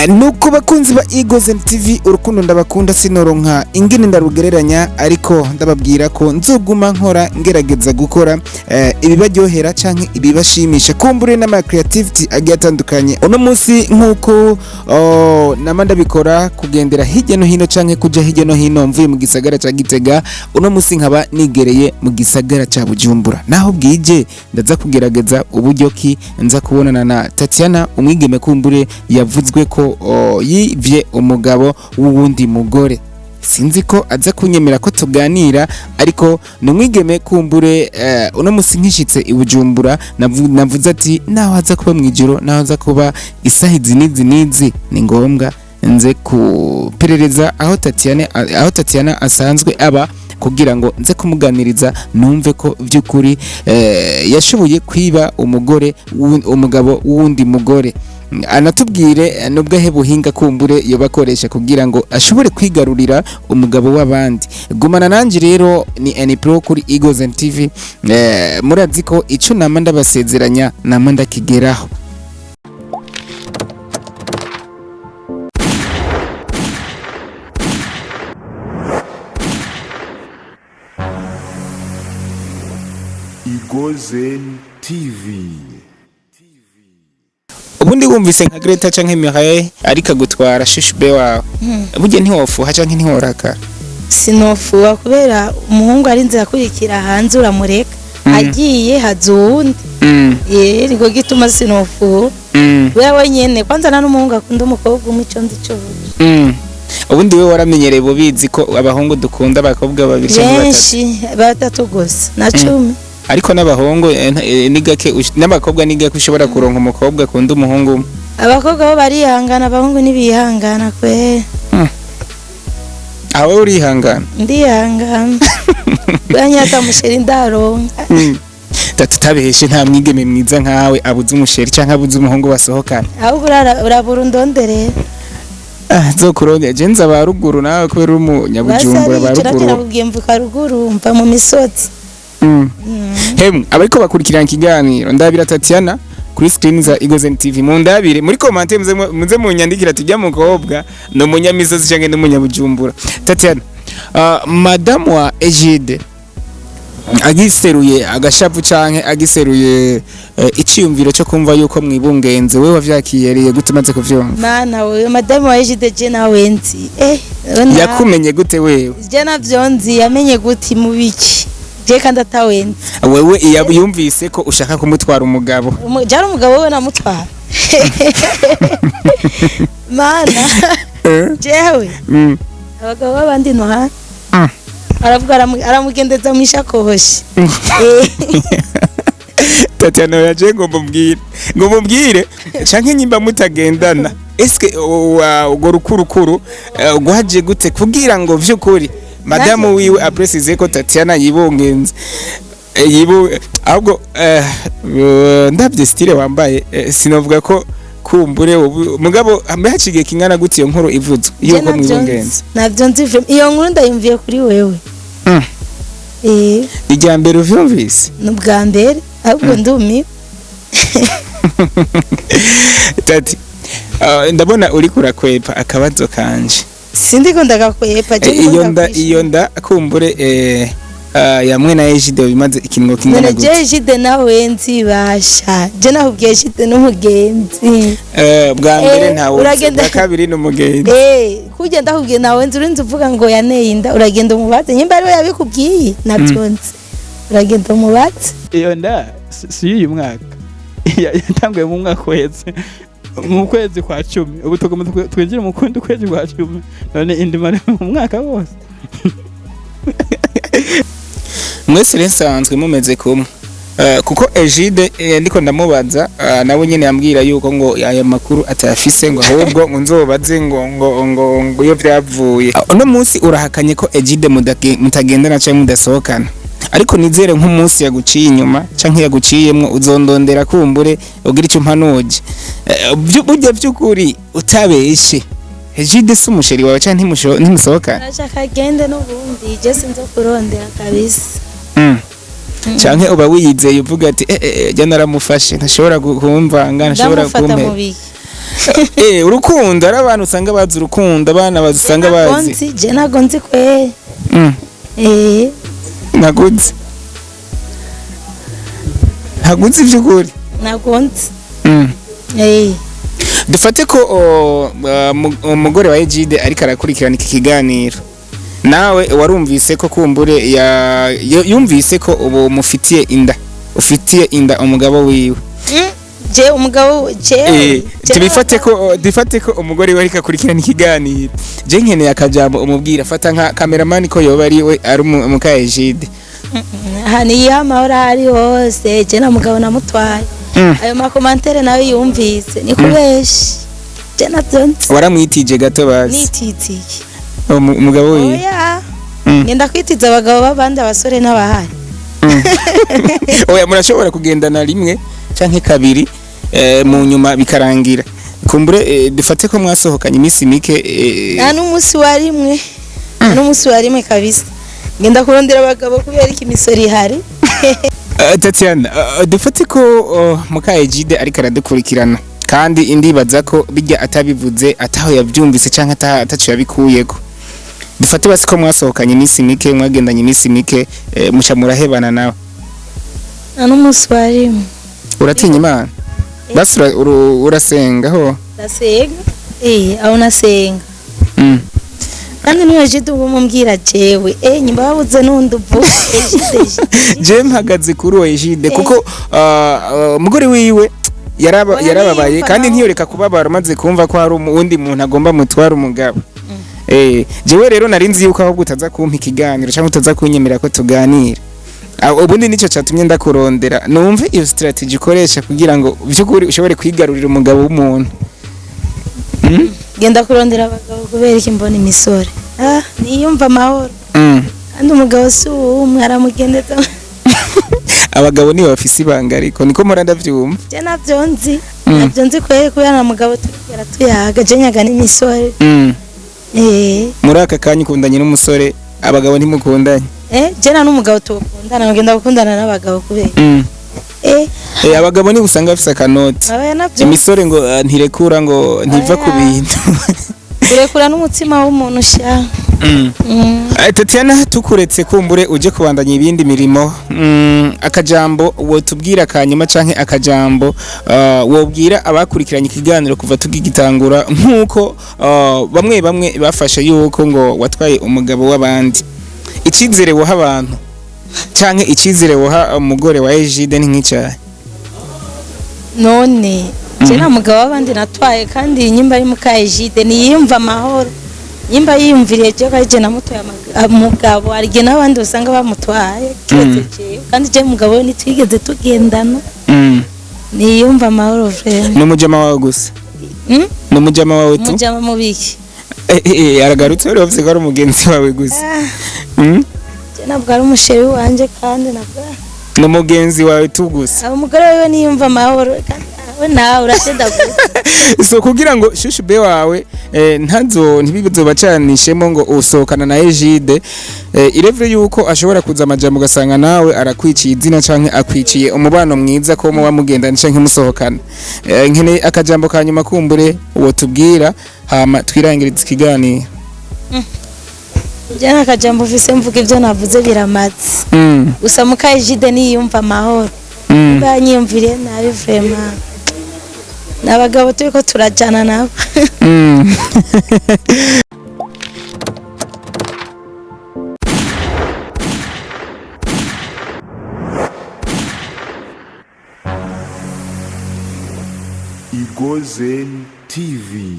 Nuko bakunzi ba Eagles TV, urukundo ndabakunda sinoronka ingene ndarugereranya, ariko ndababwira ko nzoguma nkora ngerageza gukora ibibaryohera canke ibibashimisha, kumbure n'ama creativity agiye atandukanye. Uno munsi nkuko nama ndabikora kugendera hirya no hino canke kuja hirya no hino mvuye mu gisagara ca Gitega, uno munsi nkaba nigereye mu gisagara ca Bujumbura. Naho bwije ndaza kugerageza uburyo ki nza kubonana na Tatiana, umwigeme kumbure yavuzwe ko yivye umugabo w'uwundi mugore. Sinzi ko aza kunyemera ko tuganira, ariko ni umwigeme kumbure uno munsi nkishitse i Bujumbura navuze ati naho aza kuba mwijoro, naho aza kuba isaha izi n'izi n'izi, ni ngombwa nze kuperereza aho Tatiana asanzwe aba kugira ngo nze kumuganiriza numve ko by'ukuri yashoboye kwiba umugore umugabo w'uwundi mugore, anatubwire nubwo ahe buhinga kumbure yobakoresha kugira ngo ashobore kwigarurira umugabo w'abandi. Gumana nanje rero, ni Any Pro kuri Eagles TV. Murazi ko ico nama ndabasezeranya nama ndakigeraho. Igozen TV. Ubundi wumvise nka Greta canke Mireille ariko agutwara shushube wawe, burya ntiwofuha canke ntiworakara? Sinofuha kubera umuhungu arinze akurikira hanze uramureka, agiye haza uwundi. Ye niko gituma sinofuha, kubera wenyene kwanza nta n'umuhungu akunda umukobwa umwe, ico nzi cose. Ubundi we waramenyereye bubizi ko abahungu dukunda abakobwa babiri canke batatu? Benshi batatu gusa na 10. Ariko n'abahungu ni gake n'abakobwa ni gake ushobora kuronka umukobwa akunda umuhungu umwe. Abakobwa bo barihangana, abahungu ntibihangana kwe. Aho wewe urihangana? Ndihangana kubera nyata musheri ndaronka. Tatu utabeshe, nta mwigeme mwiza nkawe abuze umusheri canke abuze umuhungu basohokana. Ahubwo urabura undonderera. Ah, nzokurondera je nza ba ruguru nawe kubera uri umunyabujumbura ba Basari ruguru. nakubwiye mvuka ruguru, mva mu misozi. Hemwe abariko bakurikirana ikiganiro, ndabira Tatiana kuri screen za Eagles TV, mundabire muri comment, muze munyandikira ati mukobwa ni umunyamisozi canke ni umunyabujumbura. Tatiana, madamu wa Egide agiseruye agashavu canke agiseruye iciyumviro cyo kumva yuko mwibungenze, wewe wavyakiriye gute maze kuvyumva? Mana wewe, madamu wa Egide je nawe nzi Yakumenye gute wewe? Je navyo nzi, yamenye gute mu biki je kandi atawenzi? Wewe yumvise ko ushaka kumutwara umugabo. Jari umugabo we namutwara mana jewe abagabo b'abandi no ha aravuga aramugendeza mu ishakoshi. Tatiana yaje ngo mubwire canke nyimba mutagendana, eske urwo rukurukuru rwaje gute kugira ngo vy'ukuri madamu wiwe apresize ko Tatiana yibungenze? Yibu ahubwo ndavye style wambaye, sinovuga ko kumbure mugabo hambe haciye kingana gute iyo nkuru ivuzwe Je yuko navyo nzi, mwibungenze? Navyo nzi iyo nkuru ndayumviye kuri wewe. Irya mbere uvyumvise? Ni ubwa mbere, ahubwo ndumiwe. Tati, ndabona uriko urakwepa akabazo kanje. Sindiko ndagakwepa je. Iyo nda, iyo nda kumbure yamwe na Egide bimaze ikingo kingana none je gute? Egide nawe nzibasha, je nakubwiye Egide n'umugenzi. Bwa mbere ntawe, Uragenda- bwa kabiri n'umugenzi. Kujya ndakubwiye nawe nzi, urinze uvuga ngo yaneye inda, uragenda umubaze nyimba ariwe yabikubwiye, navyo nzi, uragenda umubaze. Iyo nda si y'uyu mwaka. Yatanguye mu mwaka uheze mu kwezi kwa 10, ubu tugomba twinjire mu kundi kwezi kwa 10, none indi mara mu mwaka wose. Mwese rero nsanzwe mumeze kumwe. Kuko Egide ndiko ndamubaza, nawe nyene yambwira yuko ngo aya makuru atayafise, ngo ahubwo ngo nzobaze ngo iyo vyavuye. Uno munsi urahakanye ko Egide mutagendana canke mudasohokana, ariko nizere nk'umunsi yaguciye inyuma canke yaguciyemwo uzondondera kumbure ugira ico umpanuje. Burya vy'ukuri utabeshe, Egide si umusheri wawe canke ntimusohokana? Arashaka agende n'ubundi je sinzo kurondera kabisa. Canke uba wiyizeye uvuga ati jya naramufashe ntashobora kumvanga, ntashobora Ndamufata mu kumpera. biki? Urukundo ari abantu usanga bazi urukundo, abana bazusanga bazi. Nzi je ntago nzi kwe. Ntaguzi, ntaguzi by'ukuri. Ntago nzi. Dufate ko umugore wa Egide ariko arakurikirana iki kiganiro, nawe warumvise ko kumbure yumvise ko ubu mufitiye inda, ufitiye inda umugabo wiwe. Je umugabo je Tubifate ko, dufate ko umugore we ariko akurikirana ikiganiro. Je nkeneye akajambo umubwira, fata nka cameraman ko yoba ari we, ari muka Egide. Aha niyo amahoro ahari hose, je na mugabo namutwaye. Ayo ma commentaires nayo yumvise ni kubeshi, je navyo nzi. Waramwitije gato bazi? Nititiye? Umugabo wiwe. Oya. Ngenda kwitiza abagabo b'abandi, abasore n'abahari? Oya, murashobora kugendana rimwe canke kabiri, mu nyuma bikarangira. Kumbure dufate ko mwasohokanye iminsi mike. Nta n'umunsi wa rimwe, nta n'umunsi wa rimwe kabisa. Ngenda kurondera abagabo kubera iki imisoro ihari? Tatiana, dufate ko muka Egide ariko aradukurikirana, kandi indibaza ko bijya atabivuze ataho yabyumvise canke ataco yabikuyeko. Dufate basi ko mwasohokanye iminsi mike, mwagendanye iminsi mike, muca murahebana nawe. Nta n'umunsi wa rimwe. Uratinya Imana basi, urasenga ho? Ndasenga, aho nasenga. Kandi niyo Egide uba umubwira jewe, nyimba babuze n'undi uvuga Egide, Egide. Je mpagaze kuri uwo Egide kuko umugore wiwe Oya, yarababaye niyumva kandi nawe. ntiyoreka kubabara umaze kumva ko hari uwundi muntu agomba mutwara umugabo. Jewe rero nari nzi yuko ahubwo utaza kumpa ikiganiro cyangwa utaza kunyemerera ko tuganira. Ubundi nicyo cyatumye ndakurondera, numve iyo strategy ukoresha kugira ngo by'ukuri ushobore kwigarurira umugabo w'umuntu. Genda kurondera abagabo kubera iki mbona imisore? Niyumva amahoro. Kandi umugabo si uwumwe, aramugendeza. Abagabo nibo bafise ibanga, ariko niko mpora ndavyumva. Je navyo nzi. Navyo nzi kweri, kubera na mugabo turigera tuyaga, je nyaga n'imisore. Muri aka kanya ukundanye n'umusore, abagabo ntimukundanye? Je na n'umugabo tukundana, ngenda gukundana n'abagabo kubera? Abagabo nibo usanga bafise akanoti. Aba navyo. Imisore ngo ntirekura, ngo ntiva ku Oya. bintu. Kurekura n'umutima w'umuntu sha. Tatiana, tukuretse kumbure uje kubandanya ibindi mirimo, akajambo wotubwira kanyuma canke akajambo wobwira abakurikiranye ikiganiro kuva tugigitangura, nk'uko bamwe bamwe bafashe yuko ngo watwaye umugabo w'abandi, icizere woha abantu canke icizere woha umugore wa Egide ni nk'icyayi? None je nta mugabo w'abandi natwaye, kandi iyi nyimba y'umuka Egide niyumva amahoro. Nyimba yiyumviriye je ko ari je namutoye umugabo, hari igihe n'abandi usanga bamutwaye kiretse jewe. Kandi je mugabo we ntitwigeze tugendana. Niyumva amahoro vraiment. Ni umujama wawe gusa? Ni umujama wawe tu? Umujama mubiki? Aragarutse, wari wavuze ko ari umugenzi wawe gusa. Je ntabwo ari umu chéri wanje, kandi ntabwo Ni umugenzi wawe tu gusa. Abo umugore wiwe niyumva amahoro, kandi we nawe urashedaguza. So kugira ngo shushu be wawe ntazo ntibizobacanishemo ngo usohokana na Egide, irevure yuko ashobora kuza amajambo ugasanga nawe arakwiciye izina canke akwiciye umubano mwiza ko muba mugendana canke musohokana, nkeneye akajambo ka nyuma kumbure uwo tubwira, hama twirangiriza ikiganiro. Je nta kajambo ufise mvuga, ibyo navuze biramaze. Gusa muka Egide niyumva amahoro. Banyiyumviriye nabi vraiment, ni abagabo turiko turajana nabo. Igozen TV.